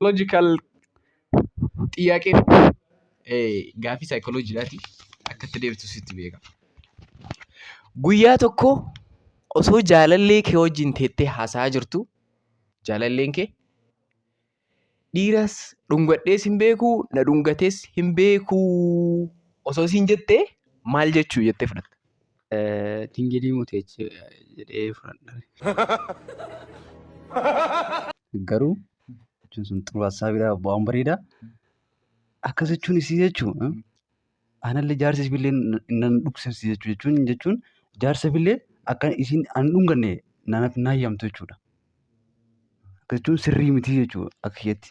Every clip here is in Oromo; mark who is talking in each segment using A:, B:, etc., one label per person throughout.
A: Logical xiyyaaqee gaafii saayikolojiidhaati. Akka itti deebitu sitti beeka. Guyyaa tokko osoo jaalallee kee wajjin teettee haasa'aa jirtu jaalalleen kee dhiiras dhungadhees hin beeku na dhungatees hin beeku osoo siin jettee maal jechuu jettee fudhatta?
B: Dingilii muteechi jedhee fudhadha.
C: Garuu jechuun sun xuruu hassaabiidha waan bareeda. Akkas jechuun isii jechuun anallee jaarsa isiillee nan dhukkubsi jechuu jechuun jechuun jaarsa billee akka isiin an dhunganne nanaaf hin hayyamtu jechuudha. Akkas jechuun sirrii miti jechuudha akka kiyyatti.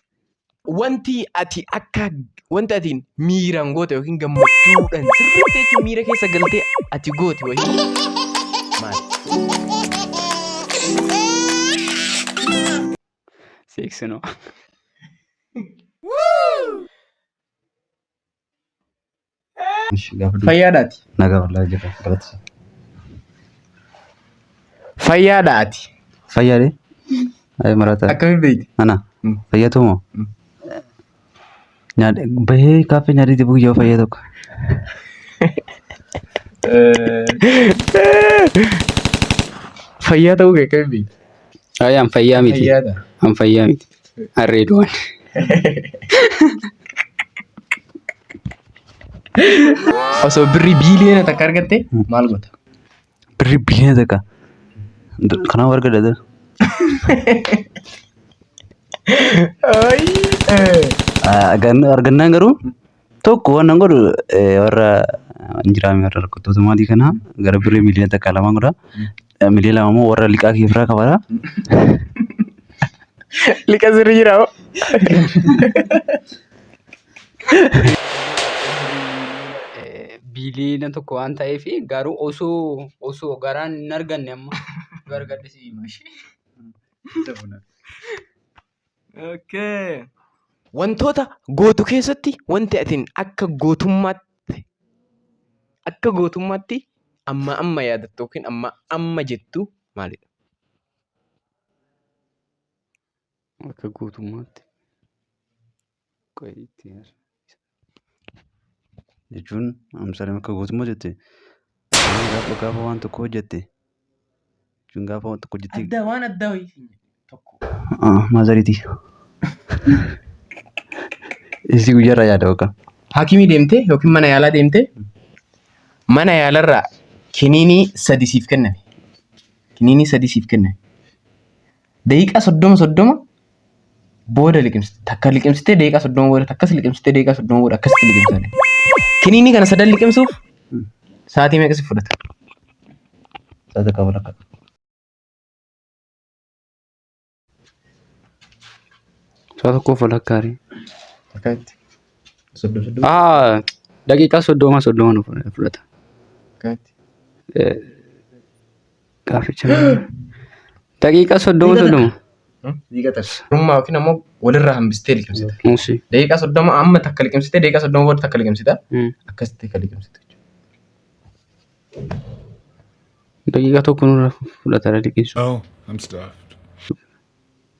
A: Wanti ati akka wanti ati miiraan goote yookiin gammachuudhaan sirriitti jechuun miira keessa galtee ati goote wayii maali?
B: Seeksinoo.
A: Fayyaadhaati.
C: Nagaa wallaahi jira galata.
A: Fayyaadhaati.
C: Fayyaadhe? Ay marata.
A: Akkamiin beekti?
C: Ana fayyaa tumo.
A: Mm.
C: Nyaadhe bahee kaaffee nyaadhee deebi'u guyyaa fayyaa tokko.
A: Fayyaa ta'uu kee akkamiin beekti?
B: Ay an fayyaa miti.
A: Fayyaadha.
B: An fayyaa miti. Harree du'an.
A: Osoo birrii biiliyoona takka argatte maal goota?
C: Birrii biliyoona takka. Kanaaf argadha dura. Argannaan garuu tokko waan nan godhu warra hin jiraame warra rakkattoota maatii kanaa gara birrii miliyoona takka lamaan godha. Miliyoona lama immoo warra liqaa kee biraa kafala.
A: Liqa sirrii jira hoo?
B: Biliyoona tokko waan ta'eef garuu osoo garaan hin arganne amma yoo argadhe si hima.
A: Okay. Wantoota gootu keessatti wanti atin akka gootummaatti akka gootummaatti amma amma yaadattu yookiin amma amma jettu maalidha?
B: Akka gootummaatti. Qoy itti yaadu.
C: Jechuun amsaalee akka gootummaa jette gaafa gaafa waan tokko hojjette jechuun gaafa waan tokko hojjette
A: Adda waan addaa wayii siin jedhe tokko.
C: Maazariitii. Isii guyyaarraa yaada bakka.
A: Hakimii deemtee yookiin mana yaalaa deemtee mana yaalarraa kiniinii sadi siif kenname. Kiniinii sadi siif kenname. Daqiiqaa 30 30 booda liqimsite. Takka liqimsitee daqiiqaa 30 booda takkas liqimsitee daqiiqaa 30 booda akkasitti liqimsite. Kiniinii kana sadan liqimsuuf sa'aatii meeqa si fudhata?
C: Sa'aatii takka walakkaa.
B: Sa'a tokkoof walakkaa ree.
A: Akkamitti? 30 30
B: Ah, daqiiqaa 30 30 nu fudhata.
A: akkamitti?
B: Gaaficha daqiiqaa 30 30.
A: Daqiiqaa takka. Rummaa yookiin ammoo walirraa hambistee liqimsita.
B: Muusi.
A: Daqiiqaa 30 amma takka liqimsitee daqiiqaa 30 booda takka liqimsita. Akkasitti kan liqimsitu jechuudha.
B: Daqiiqaa tokko nurra fudhata liqimsuu.
D: Oh, I'm stuffed.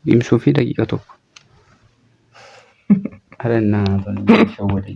B: Liqimsuu fi daqiiqaa tokko. Ara naa shawwade.